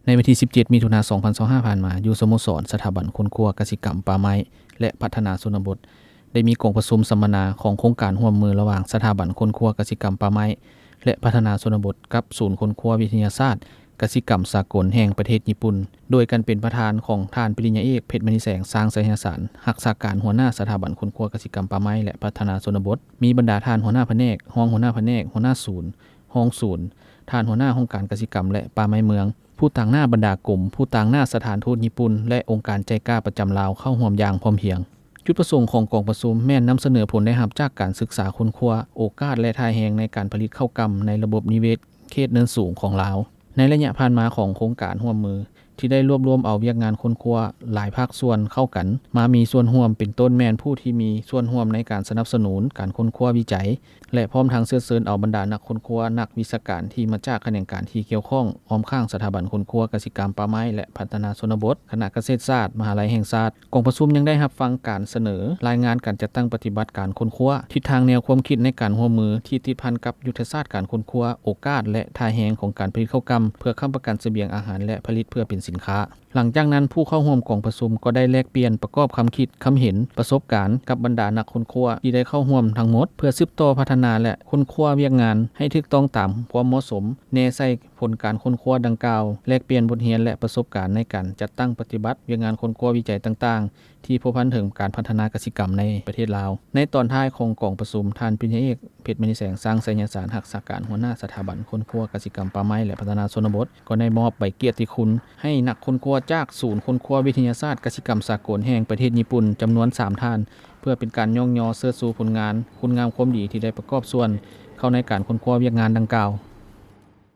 ໃນວັນທີສິບເຈັດ ມິຖຸນາ ສອງພັນຊາວຫ້າ ຜ່ານມາ, ຢູ່ສະໂມສອນສະຖາບັນຄົ້ນຄວ້າກະສິກຳ, ປ່າໄມ້ ແລະ ພັດທະນາຊົນນະບົດ ໄດ້ມີກອງປະຊຸມສຳມະນາຂອງໂຄງການຮ່ວມມືລະຫວ່າງສະຖາບັນຄົ້ນຄວ້າກະສິກຳ, ປ່າໄມ້ ແລະ ພັດທະນາຊົນນະບົດ ກັບສູນຄົ້ນຄວ້າວິທະຍາສາດກະສິກຳສາກົນແຫ່ງປະເທດຍີ່ປຸ່ນ, ໂດຍການເປັນປະທານຂອງທ່ານ ປະລິນຍາເອກ ເພັດມະນີແສງ ຊ່າງໄຊຍະສານ, ຮັກສາການຫົວໜ້າສະຖາບັນຄົ້ນຄວ້າກະສິກຳ, ປ່າໄມ້ ແລະ ພັດທະນາຊົນນະບົດ, ມີບັນດາທ່ານຫົວໜ້າພະແນກ, ຮອງຫົວໜ້າພະແນກ, ຫົວໜ້າສູນ, ຮອງສູນ, ທ່ານຫົວໜ້າຫ້ອງການກະສິກຳ ແລະ ປ່າໄມ້ເມືອງ, ຜູ້ຕາງໜ້າບັນດາກົມ, ຜູ້ຕາງໜ້າສະຖານທູດຍີ່ປຸ່ນ ແລະ ອົງການໄຈກາປະຈຳລາວ ເຂົ້າຮ່ວມຢ່າງພ້ອມພຽງ. ຈຸດປະສົງຂອງກອງປະຊຸມແມ່ນນຳສະເໜີຜົນໄດ້ຮັບຈາກການສຶກສາຄົ້ນຄວ້າ, ໂອກາດ ແລະ ທ່າແຮງໃນການຜະລິດເຂົ້າກ່ຳໃນລະບົບນິເວດເຂດເນີນສູງຂອງລາວ. ໃນໄລຍະຜ່ານມາຂອງໂຄງການຮ່ວມມື ທີ່ໄດ້ລວບລວມເອົາວຽກງານຄົ້ນຄວ້າຫຼາຍພາກສ່ວນເຂົ້າກັນ ມາມີສ່ວນຮ່ວມ, ເປັນຕົ້ນແມ່ນຜູ້ທີ່ມີສ່ວນຮ່ວມໃນການສະໜັບສະໜູນການຄົ້ນຄວ້າວິໄຈ ແລະ ພ້ອມທັງເຊີນເຊີນເອົາບັນດານັກຄົ້ນຄວ້າ, ນັກວິຊາການທີ່ມາຈາກຂະແໜງການທີ່ກ່ຽວຂ້ອງອ້ອມຂ້າງສະຖາບັນຄົ້ນຄວ້າກະສິກຳ, ປ່າໄມ້ ແລະ ພັດທະນາຊົນນະບົດ, ຄະນະກະເສດສາດ, ມະຫາໄລແຫ່ງຊາດ. ກອງປະຊຸມຍັງໄດ້ຮັບຟັງການສະເໜີລາຍງານການຈັດຕັ້ງປະຕິບັດການຄົ້ນຄວ້າ, ທິດທາງແນວຄວາມຄິດໃນການຮ່ວມມືທີ່ຕິດພັນກັບຍຸດທະສາດການຄົ້ນຄວ້າ, ໂອກາດ ແລະ ທ່າແຮງຂອງການຜະລິດເຂົ້າກ່ຳ ເພື່ອຄ້ຳປະກັນສະບຽງອາຫານ ແລະ ຜະລິດເພື່ອເປັນສິນຄ້າ. ຫຼັງຈາກນັ້ນ, ຜູ້ເຂົ້າຮ່ວມກອງປະຊຸມກໍໄດ້ແລກປ່ຽນປະກອບຄຳຄິດຄຳເຫັນ, ປະສົບການກັບບັນດານັກຄົ້ນຄວ້າທີ່ໄດ້ເຂົ້າຮ່ວມທັງໝົດ ເພື່ອສືບຕໍ່ພັດທະນາ ແລະ ຄົ້ນຄວ້າວຽກງານໃຫ້ຖືກຕ້ອງຕາມຄວາມເໝາະສົມ, ແນໃສ່ຜົນການຄົ້ນຄວ້າດັ່ງກ່າວ, ແລກປ່ຽນບົດຮຽນ ແລະ ປະສົບການໃນການຈັດຕັ້ງປະຕິບັດວຽກງານຄົ້ນຄວ້າວິໄຈຕ່າງໆ ທີ່ພົວພັນເຖິງການພັດທະນາກະສິກຳໃນປະເທດລາວ. ໃນຕອນທ້າຍຂອງກອງປະຊຸມ, ທ່ານ ປະລິນຍາເອກ ເພັດມະນີແສງ ຊ່າງໄຊຍະສານ, ຮັກສາການຫົວໜ້າສະຖາບັນຄົ້ນຄວ້າກະສິກຳ, ປ່າໄມ້ ແລະ ພັດທະນາຊົນນະບົດ ກໍໄດ້ມອບໃບກຽດຕິຄຸນໃຫ້ນັກຄົ້ນຄວ້າຈາກສູນຄົ້ນຄວ້າວິທະຍາສາດກະສິກຳສາກົນແຫ່ງປະເທດຍີ່ປຸ່ນ ຈຳນວນສາມທ່ານ ເພື່ອເປັນການຍ້ອງຍໍເຊີດຊູຜົນງານ, ຄຸນງາມຄວາມດີທີ່ໄດ້ປະກອບສ່ວນເຂົ້າໃນການຄົ້ນຄວ້າວຽກງານດັ່ງກ່າວ.